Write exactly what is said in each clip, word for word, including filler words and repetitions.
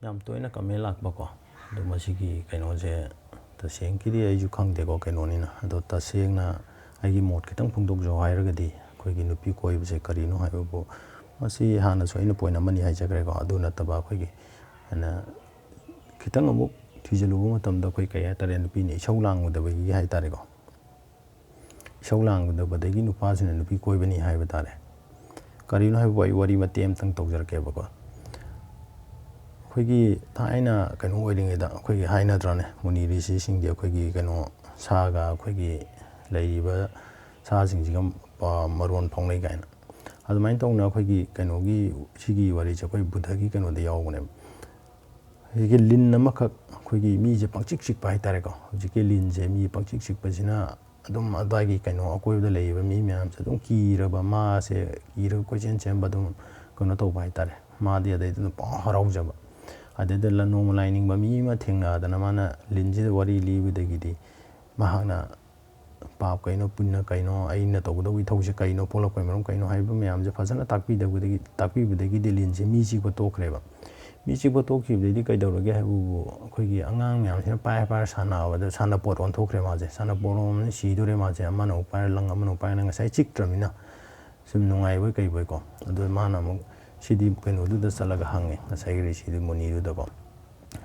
ꯌꯥꯝ ꯇꯣꯏꯅ ꯀꯃꯦꯟ ꯂꯥꯛꯄꯀꯣ꯫ ꯑꯗꯣ ꯃꯁꯤꯒꯤ ꯀꯩꯅꯣꯁꯦ ꯇꯁꯦꯡꯀꯤꯗꯤ ꯑꯩꯁꯨ ꯈꯪꯗꯦꯀꯣ, ꯀꯩꯅꯣꯅꯤꯅ꯫ ꯑꯗꯣ ꯇꯁꯦꯡꯅ ꯑꯩꯒꯤ ꯃꯣꯠ ꯈꯤꯇꯪ ꯐꯣꯡꯗꯣꯛꯆꯧ ꯍꯥꯏꯔꯒꯗꯤ, ꯑꯩꯈꯣꯏꯒꯤ ꯅꯨꯄꯤ ꯀꯣꯏꯕꯁꯦ ꯀꯔꯤꯅꯣ ꯍꯥꯏꯕꯕꯨ, ꯃꯁꯤ ꯍꯥꯟꯅꯁꯨ ꯑꯩꯅ ꯄꯣꯏꯟ ꯑꯃꯅꯤ ꯍꯥꯏꯖꯈ꯭ꯔꯦꯀꯣ꯫ ꯑꯗꯨ ꯅꯠꯇꯕ ꯑꯩꯈꯣꯏꯒꯤ ꯑꯩꯅ ꯈꯤꯇꯪ ꯑꯃꯨꯛ ꯊꯤꯖꯤꯜꯂꯨꯕ ꯃꯇꯝꯗ, ꯑꯩꯈꯣꯏ ꯀꯩ ꯍꯥꯏꯇꯥꯔꯦ, ꯅꯨꯄꯤꯅ ꯏꯁꯧ ꯂꯥꯡꯒꯗꯕꯒꯤ ꯍꯥꯏꯇꯥꯔꯦꯀꯣ꯫ ꯏꯁꯧ ꯂꯥꯡꯒꯗꯕꯗꯒꯤ ꯅꯨꯄꯥꯁꯤꯅ ꯅꯨꯄꯤ ꯀꯣꯏꯕꯅꯤ ꯍꯥꯏꯕ ꯇꯥꯔꯦ꯫ ꯀꯔꯤꯅꯣ ꯍꯥꯏꯕꯕꯨ ꯑꯩ ꯋꯥꯔꯤ ꯃꯇꯦꯛ ꯑꯃꯇꯪ ꯇꯧꯖꯔꯛꯀꯦꯕꯀꯣ꯫ ꯑꯩꯈꯣꯏꯒꯤ ꯊꯥꯏꯅ ꯀꯩꯅꯣ ꯑꯣꯏꯔꯤꯉꯩꯗ ꯑꯩꯈꯣꯏꯒꯤ ꯍꯥꯏꯅꯗ꯭ꯔꯅꯦ, ꯃꯨꯅꯤ ꯔꯤꯁꯤꯁꯤꯡꯗꯤ ꯑꯩꯈꯣꯏꯒꯤ ꯀꯩꯅꯣ ꯁꯥꯒ ꯑꯩꯈꯣꯏꯒꯤ ꯂꯩꯔꯤꯕ ꯁꯥꯁꯤꯡꯁꯤꯒ, ꯑ, ꯃꯔꯣꯟ ꯐꯥꯎꯅꯩ ꯀꯥꯏꯅ꯫ ꯑꯗꯨꯃꯥꯏꯅ ꯇꯧꯅ ꯑꯩꯈꯣꯏꯒꯤ ꯀꯩꯅꯣꯒꯤ, ꯁꯤꯒꯤ ꯋꯥꯔꯤꯁꯦ ꯑꯩꯈꯣꯏ ꯕꯨꯙꯒꯤ ꯀꯩꯅꯣꯗ ꯌꯥꯎꯕꯅꯦꯕ꯫ ꯍꯧꯖꯤꯛꯀꯤ ꯂꯤꯟ ꯑꯃꯈꯛ ꯑꯩꯈꯣꯏꯒꯤ ꯃꯤꯁꯦ ꯄꯪꯆꯤꯛ ꯆꯤꯛꯄ ꯍꯥꯏꯇꯥꯔꯦꯀꯣ꯫ ꯍꯧꯖꯤꯛꯀꯤ ꯂꯤꯟꯁꯦ ꯃꯤ ꯄꯪꯆꯤꯛ ꯆꯤꯛꯄꯁꯤꯅ ꯑꯗꯨꯝ ꯑꯗꯨꯋꯥꯏꯒꯤ ꯀꯩꯅꯣ ꯑꯀꯣꯏꯕꯗ ꯂꯩꯔꯤꯕ ꯃꯤ ꯃꯌꯥꯝꯁꯦ ꯑꯗꯨꯝ ꯀꯤꯔꯕ, ꯃꯥꯁꯦ ꯀꯤꯔꯒ ꯀꯣꯏꯆꯦꯟ ꯆꯦꯟꯕ, ꯑꯗꯨꯝ ꯀꯩꯅꯣ ꯇꯧꯕ ꯍꯥꯏꯇꯥꯔꯦ꯫ ꯃꯥꯗꯤ ꯑꯗꯩꯗ ꯑꯗꯨꯝ ꯄꯪꯍꯔꯥꯎ ꯍꯔꯥꯎꯖꯕ꯫ ꯑꯗꯩꯗ ꯂ-, ꯅꯣꯡꯃ ꯂꯥꯏꯅꯤꯡꯕ ꯃꯤ ꯑꯃ ꯊꯦꯡꯅꯗꯅ ꯃꯥꯅ ꯂꯤꯟꯁꯤꯗ ꯋꯥꯔꯤ ꯂꯤꯕꯗꯒꯤꯗꯤ ꯃꯍꯥꯛꯅ ꯄꯥꯞ ꯀꯩꯅꯣ, ꯄꯨꯟꯅ ꯀꯩꯅꯣ, ꯑꯩꯅ ꯇꯧꯒꯗꯧꯕ ꯏꯊꯧꯁꯦ ꯀꯩꯅꯣ, ꯄꯣꯛꯂꯛꯄꯒꯤ ꯃꯔꯝ ꯀꯩꯅꯣ ꯍꯥꯏꯕ ꯃꯌꯥꯝꯁꯦ ꯐꯖꯅ ꯇꯥꯛꯄꯤꯗꯕꯗꯒꯤ, ꯇꯥꯛꯄꯤꯕꯗꯒꯤ ꯂꯤꯟꯁꯦ ꯃꯤ ꯆꯤꯛꯄ ꯇꯣꯛꯈ꯭ꯔꯦꯕ꯫ ꯃꯤ ꯆꯤꯛꯄ ꯇꯣꯛꯈꯤꯕꯗꯒꯤꯗꯤ ꯀꯩꯗꯧꯔꯒꯦ ꯍꯥꯏꯕꯕꯨ, ꯑꯩꯈꯣꯏꯒꯤ ꯑꯉꯥꯡ ꯃꯌꯥꯝꯁꯤꯅ ꯄꯥꯏꯔ ꯄꯥꯏꯔ ꯁꯥꯟꯅꯕꯗ ꯁꯥꯟꯅꯄꯣꯠ ꯑꯣꯟꯊꯣꯛꯈ꯭ꯔꯦ ꯃꯥꯁꯦ꯫ ꯁꯥꯟꯅꯄꯣꯠ ꯑꯣꯟꯕꯅ ꯁꯤꯗꯣꯔꯦ ꯃꯥꯁꯦ꯫ ꯑꯃꯅ ꯑꯃꯨꯛ ꯄꯥꯏꯔ ꯂꯪ, ꯑꯃꯅ ꯑꯃꯨꯛ ꯄꯥꯏꯔ ꯂꯪ, ꯉꯁꯥꯏ ꯆꯤꯛꯇ꯭ꯔꯃꯤꯅ꯫ ꯁꯨꯝ ꯅꯨꯡꯉꯥꯏꯕꯣꯏ ꯀꯩꯕꯣꯏꯀꯣ꯫ ꯑꯗꯨ ꯃꯥꯅ ꯑꯃꯨꯛ ꯁꯤꯗꯤ ꯀꯩꯅꯣꯗꯨꯗ ꯆꯠꯂꯒ ꯍꯪꯉꯦ, ꯉꯁꯥꯏꯒꯤ ꯔꯤꯁꯤꯗꯨ, ꯃꯨꯅꯤꯗꯨꯗꯀꯣ꯫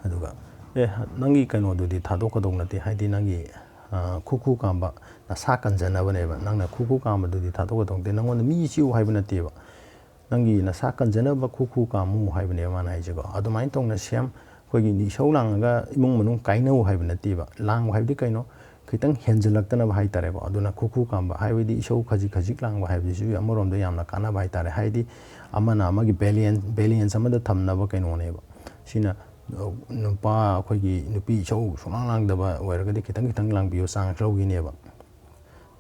ꯑꯗꯨꯒ, "ꯑꯦ, ꯅꯪꯒꯤ ꯀꯩꯅꯣꯗꯨꯗꯤ ꯊꯥꯗꯣꯛꯀꯗꯧ ꯅꯠꯇꯦ, ꯍꯥꯏꯗꯤ ꯅꯪꯒꯤ, ꯑ, ꯈꯨꯈꯨ ꯀꯥꯝꯕ, ꯅꯁꯥ ꯀꯟꯖꯅꯕꯅꯦꯕ꯫ ꯅꯪꯅ ꯈꯨꯈꯨ ꯀꯥꯝꯕꯗꯨꯗꯤ ꯊꯥꯗꯣꯛꯀꯗꯧ ꯅꯠꯇꯦ, ꯅꯪꯉꯣꯟꯗ ꯃꯤ ꯆꯤꯛꯎ ꯍꯥꯏꯕ ꯅꯠꯇꯦꯕ, ꯅꯪꯒꯤ ꯅꯁꯥ ꯀꯟꯖꯅꯕ ꯈꯨꯈꯨ ꯀꯥꯝꯃꯨ ꯍꯥꯏꯕꯅꯦꯕ", ꯃꯥꯅ ꯍꯥꯏꯁꯦꯀꯣ꯫ ꯑꯗꯨꯃꯥꯏꯅ ꯇꯧꯅ ꯁꯦꯝ ꯑꯩꯈꯣꯏꯒꯤ ꯏꯁꯧ ꯂꯥꯡꯉꯒ ꯏꯃꯨꯡ ꯃꯅꯨꯡ ꯀꯥꯏꯅꯧ ꯍꯥꯏꯕ ꯅꯠꯇꯦꯕ꯫ ꯂꯥꯡꯕ ꯍꯥꯏꯕꯗꯤ ꯀꯩꯅꯣ? ꯈꯤꯇꯪ ꯍꯦꯟꯖꯜꯂꯛꯇꯅꯕ ꯍꯥꯏꯇꯥꯔꯦꯀꯣ꯫ ꯑꯗꯨꯅ ꯈꯨꯈꯨ ꯀꯥꯝꯕ ꯍꯥꯏꯕꯗꯤ ꯏꯁꯧ ꯈꯖꯤꯛ ꯈꯖꯤꯛ ꯂꯥꯡꯕ ꯍꯥꯏꯕꯁꯤꯁꯨ ꯑꯃꯔꯣꯝꯗ ꯌꯥꯝꯅ ꯀꯥꯟꯅꯕ ꯍꯥꯏꯇꯥꯔꯦ꯫ ꯍꯥꯏꯗꯤ ꯑꯃꯅ ꯑꯃꯒꯤ ꯕꯦꯂꯦꯟꯁ, ꯕꯦꯂꯦꯟꯁ ꯑꯃꯗ ꯊꯝꯅꯕ ꯀꯩꯅꯣꯅꯦꯕ꯫ ꯁꯤꯅ, ꯑ, ꯅꯨꯄꯥ ꯑꯩꯈꯣꯏꯒꯤ ꯅꯨꯄꯤ ꯏꯁꯧ ꯁꯨꯡꯂꯥꯡ ꯂꯥꯡꯗꯕ ꯑꯣꯏꯔꯒꯗꯤ ꯈꯤꯇꯪ ꯈꯤꯇꯪ ꯂꯥꯡꯕꯤꯌꯣ, ꯆꯥꯟꯁ ꯂꯧꯈꯤꯅꯦꯕ꯫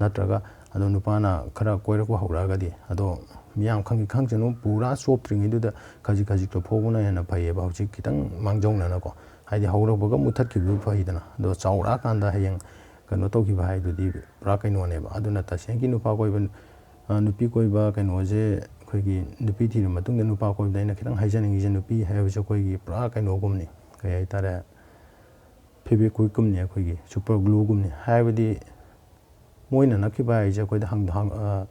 ꯅꯠꯇ꯭ꯔꯒ ꯑꯗꯣ ꯅꯨꯄꯥꯅ ꯈꯔ ꯀꯣꯏꯔꯛꯄ ꯍꯧꯔꯛꯑꯒꯗꯤ, ꯑꯗꯣ ꯃꯤꯌꯥꯝ ꯈꯪꯈꯤ ꯈꯪꯁꯅꯨ, ꯄꯨꯔꯥ ꯆꯣꯞꯇ꯭ꯔꯤꯉꯩꯗꯨꯗ ꯈꯖꯤꯛ ꯈꯖꯤꯛꯇꯣ ꯐꯣꯛꯄꯅ ꯍꯦꯟꯅ ꯐꯩꯌꯦꯕ꯫ ꯍꯧꯖꯤꯛ ꯈꯤꯇꯪ ꯃꯥꯡꯖꯧꯅꯅꯀꯣ, ꯍꯥꯏꯗꯤ ꯍꯧꯔꯛꯄꯒ ꯃꯨꯊꯠꯈꯤꯕꯗꯨ ꯐꯩꯗꯅ꯫ ꯑꯗꯣ ꯆꯥꯎꯔꯛꯑꯀꯥꯟꯗ ꯍꯌꯦꯡ ꯀꯩꯅꯣ ꯇꯧꯈꯤꯕ ꯍꯥꯏꯗꯨꯗꯤ ꯄꯨꯔꯥ ꯀꯩꯅꯣꯅꯦꯕ꯫ ꯑꯗꯨꯅ ꯇꯁꯦꯡꯒꯤ ꯅꯨꯄꯥ ꯀꯣꯏꯕ, ꯑ, ꯅꯨꯄꯤ ꯀꯣꯏꯕ ꯀꯩꯅꯣꯁꯦ ꯑꯩꯈꯣꯏ ꯑꯩꯈꯣꯏꯒꯤ ꯅꯨꯄꯤ ꯊꯤꯔꯕ ꯃꯇꯨꯡꯗ ꯅꯨꯄꯥ ꯀꯣꯏꯕꯗ ꯑꯩꯅ ꯈꯤꯇꯪ ꯍꯥꯏꯖꯅꯤꯡꯉꯤꯁꯦ, ꯅꯨꯄꯤ ꯍꯥꯏꯕꯁꯦ ꯑꯩꯈꯣꯏꯒꯤ ꯄꯨꯔꯥ ꯀꯩꯅꯣꯒꯨꯝꯅꯤ, ꯀꯩ ꯍꯥꯏꯇꯥꯔꯦ, ꯐꯦꯕꯤꯀ꯭ꯋꯤꯛꯀꯨꯝꯅꯤ, ꯑꯩꯈꯣꯏꯒꯤ ꯁꯨꯄꯔ ꯒ꯭ꯂꯨꯒꯨꯝꯅꯤ꯫ ꯍꯥꯏꯕꯗꯤ ꯃꯣꯏꯅ ꯅꯛꯈꯤꯕ ꯍꯥꯏꯁꯦ ꯑꯩꯈꯣꯏꯗ ꯍꯪ-, ꯍꯪ-, ꯑ,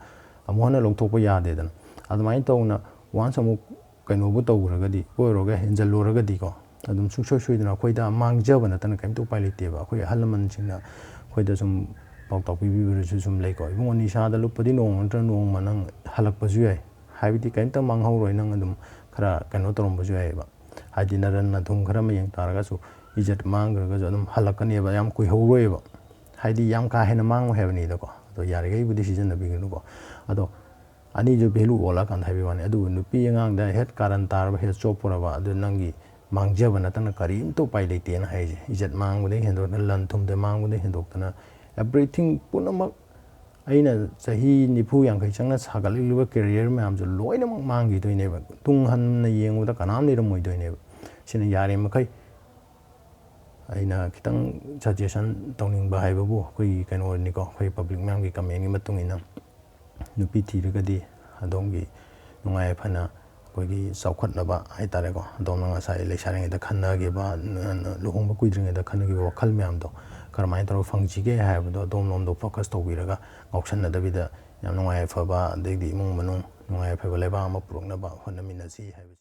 ꯑꯃꯨꯛ ꯍꯟꯅ ꯂꯧꯊꯣꯛꯄ ꯌꯥꯗꯦꯗꯅ꯫ ꯑꯗꯨꯃꯥꯏꯅ ꯇꯧꯅ ꯋꯥꯟꯁ ꯑꯃꯨꯛ ꯀꯩꯅꯣꯕꯨ ꯇꯧꯈ꯭ꯔꯒꯗꯤ, ꯀꯣꯏꯔꯨꯔꯒ ꯍꯦꯟꯖꯜꯂꯨꯔꯒꯗꯤꯀꯣ, ꯑꯗꯨꯝ ꯁꯨꯡꯁꯣꯏ ꯁꯣꯏꯗꯅ ꯑꯩꯈꯣꯏꯗ ꯃꯥꯡꯖꯕ ꯅꯠꯇꯅ ꯀꯔꯤꯝꯇ ꯎꯄꯥꯏ ꯂꯩꯇꯦꯕ꯫ ꯑꯩꯈꯣꯏ ꯑꯍꯜ ꯂꯃꯟꯁꯤꯡꯅ ꯑꯩꯈꯣꯏꯗ ꯁꯨꯝ ꯄꯥꯎꯇꯥꯛ ꯄꯤꯕꯤꯕꯗꯁꯨ ꯁꯨꯝ ꯂꯩꯀꯣ, "ꯏꯕꯨꯡꯉꯣ, ꯅꯤꯁꯥꯗ ꯂꯨꯞꯄꯗꯤ ꯅꯣꯡꯃ ꯅꯠꯇ꯭ꯔꯒ ꯅꯣꯡꯃ ꯅꯪ ꯍꯜꯂꯛꯄꯁꯨ ꯌꯥꯏ, ꯍꯥꯏꯕꯗꯤ ꯀꯔꯤꯝꯇ ꯃꯥꯡꯍꯧꯔꯣꯏ, ꯅꯪ ꯑꯗꯨꯝ ꯈꯔ ꯀꯩꯅꯣ ꯇꯧꯔꯝꯕꯁꯨ ꯌꯥꯏꯑꯕ, ꯍꯥꯏꯗꯤ ꯅꯔꯟ ꯅꯊꯨꯝ ꯈꯔ ꯃꯌꯦꯡ ꯇꯥꯔꯒꯁꯨ ꯏꯖꯠ ꯃꯥꯡꯈ꯭ꯔꯒꯁꯨ ꯑꯗꯨꯝ ꯍꯜꯂꯛꯀꯅꯦꯕ, ꯌꯥꯝ ꯀꯨꯏꯍꯧꯔꯣꯏꯕ, ꯍꯥꯏꯗꯤ ꯌꯥꯝ ꯀꯥ ꯍꯦꯟꯅ ꯃꯥꯡꯉꯣꯏ ꯍꯥꯏꯕꯅꯤꯗꯀꯣ꯫ ꯑꯗꯣ ꯌꯥꯔꯤꯈꯩꯕꯨꯗꯤ ꯁꯤꯖꯤꯟꯅꯕꯤꯒꯅꯨꯀꯣ꯫ ꯑꯗꯣ ꯑꯅꯤꯁꯨ ꯚꯦꯂꯨ ꯑꯣꯜꯂꯛꯑꯀꯥꯟꯗ ꯍꯥꯏꯕꯒꯤ ꯋꯥꯅꯤ꯫ ꯑꯗꯨꯕꯨ ꯅꯨꯄꯤ ꯑꯉꯥꯡꯗ ꯍꯦꯛ ꯀꯥꯔꯟ ꯇꯥꯔꯕ, ꯍꯦꯛ ꯆꯣꯞꯄꯨꯔꯕ, ꯑꯗꯨ ꯅꯪꯒꯤ ꯃꯥꯡꯖꯕ ꯅꯠꯇꯅ ꯀꯔꯤꯝꯇ ꯎꯄꯥꯏ ꯂꯩꯇꯦꯅ ꯍꯥꯏꯁꯦ꯫ ꯏꯖꯠ ꯃꯥꯡꯕꯗꯒꯤ ꯍꯦꯟꯗꯣꯛꯇꯅ, ꯂꯟ ꯊꯨꯝꯗ ꯃꯥꯡꯕꯗꯒꯤ ꯍꯦꯟꯗꯣꯛꯇꯅ, everything ꯄꯨꯝꯅꯃꯛ, ꯑꯩꯅ ꯆꯍꯤ ꯅꯤꯐꯨ ꯌꯥꯡꯈꯩ ꯆꯪꯅ ꯁꯥꯒꯠꯂꯛꯂꯤꯕ career ꯃꯌꯥꯝꯁꯨ ꯂꯣꯏꯅꯃꯛ ꯃꯥꯡꯈꯤꯗꯣꯏꯅꯦꯕ꯫ ꯇꯨꯡ ꯍꯟꯅ ꯌꯦꯡꯕꯗ ꯀꯅꯥꯝ ꯂꯩꯔꯝꯃꯣꯏꯗꯣꯏꯅꯦꯕ꯫ ꯁꯤꯅ ꯌꯥꯔꯤꯃꯈꯩ ꯑꯩꯅ ꯈꯤꯇꯪ suggestion ꯇꯧꯅꯤꯡꯕ ꯍꯥꯏꯕꯕꯨ ꯑꯩꯈꯣꯏꯒꯤ ꯀꯩꯅꯣꯅꯤꯀꯣ, ꯑꯩꯈꯣꯏ public ꯃꯌꯥꯝꯒꯤ commentꯀꯤ ꯃꯇꯨꯡ ꯏꯟꯅ, ꯅꯨꯄꯤ ꯊꯤꯔꯒꯗꯤ ꯑꯗꯣꯝꯒꯤ ꯅꯨꯡꯉꯥꯏ ꯌꯥꯏꯐꯅ ꯑꯩꯈꯣꯏꯒꯤ ꯆꯥꯎꯈꯠꯅꯕ ꯍꯥꯏꯇꯥꯔꯦꯀꯣ, ꯑꯗꯣꯝꯅ ꯉꯁꯥꯏ ꯂꯩꯁꯥꯔꯤꯉꯩꯗ ꯈꯟꯅꯈꯤꯕ, ꯂꯨꯍꯣꯡꯕ ꯀꯨꯏꯗ꯭ꯔꯤꯉꯩꯗ ꯈꯟꯅꯈꯤꯕ ꯋꯥꯈꯜ ꯃꯌꯥꯝꯗꯣ ꯀꯔꯝꯍꯥꯏꯅ ꯇꯧꯔꯒ ꯐꯪꯁꯤꯒꯦ ꯍꯥꯏꯕꯗꯣ ꯑꯗꯣꯝꯂꯣꯝꯗ focus ꯇꯧꯕꯤꯔꯒ, ꯉꯥꯎꯁꯟꯅꯗꯕꯤꯗ ꯌꯥꯝ ꯅꯨꯡꯉꯥꯏ ꯌꯥꯏꯐꯕ, ꯑꯗꯩꯗꯤ ꯏꯃꯨꯡ ꯃꯅꯨꯡ ꯅꯨꯡꯉꯥꯏ ꯌꯥꯏꯐꯕ ꯂꯩꯕꯥꯛ ꯑꯃ ꯄꯨꯔꯛꯅꯕ ꯍꯣꯠꯅꯃꯤꯟꯅꯁꯤ ꯍꯥꯏꯕꯁꯤ꯫